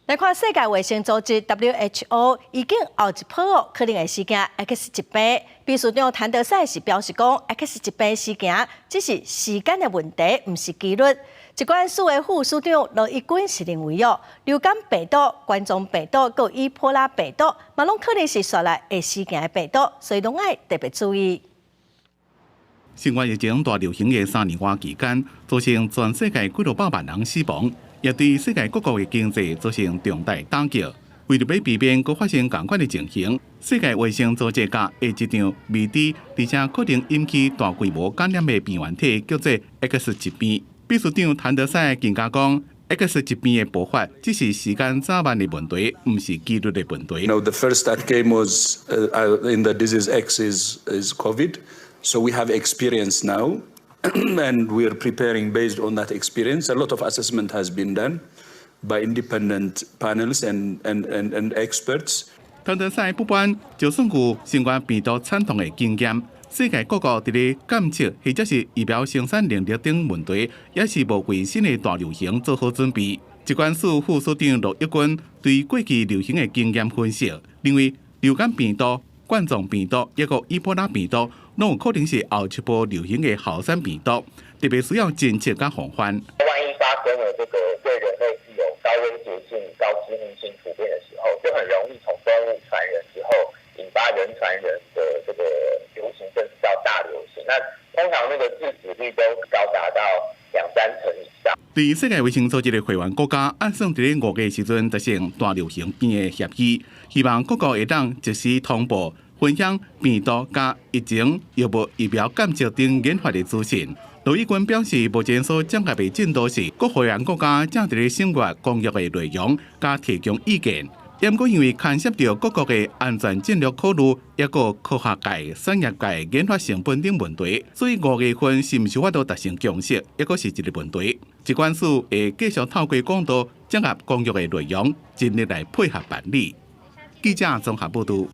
來看世界衛生組織 WHO 預警後一波哦，可能會死驚 X 疾病。秘書長譚德塞是表示講，X 疾病死驚只是時間的問題，毋是機率。疾管署的副署長羅一鈞是認為哦，流感病毒、冠狀病毒、佮伊波拉病毒，嘛攏可能是紲來會死驚的病毒，所以攏愛特別注意。新冠疫情大流行的3年外期間，造成全世界幾落百萬人死亡，也對世界各國的經濟造成重大打擊。為著欲避免閣發生仝款的情形，世界衛生組織佮下一場未知，而且可能引起大規模感染的病原體，叫做 X 疾病。秘書長譚德塞更加講，X 疾病的爆發只是時間早晚的問題，毋是機率的問題。 You know, the first that came was in the disease X is COVID. So we have experience now, and we are preparing based on that experience. A lot of assessment has been done by independent panels and experts. 譚德塞不管，就算有新冠病毒慘痛的經驗，世界各國佇咧監測或者是疫苗生產能力等問題，也是無為新的大流行做好準備。疾管署副署長羅一鈞對過去流行的經驗分析，認為流感病毒、冠狀病毒抑閣伊波拉病毒，攏有可能是後一波流行的候選病毒，特別需要偵測佮防範。萬一發生了這個對人類具有高威脅性、高致命性突變的時候，就很容易從動物傳人之後，引發人傳人的這個流行，甚至到大流行。那通常那個致死率都高達到兩三成以上。對世界衛生組織的會員國家，按算佇咧5月時陣達成大流行病的協議，希望各國會當及時通報，分享病毒佮疫情、藥物、疫苗監測等研發的資訊。羅一鈞表示，目前所掌握的進度是各會員國家正佇咧審閱公約的內容，佮提供意見。毋過因為牽涉著各國的安全戰略考慮，抑閣科學界、產業界研發成本等問題，所以五月份是毋是有法度達成共識，抑閣是一個問題。疾管署會繼續透過管道整合公約的內容，盡力來配合辦理。記者綜合報導。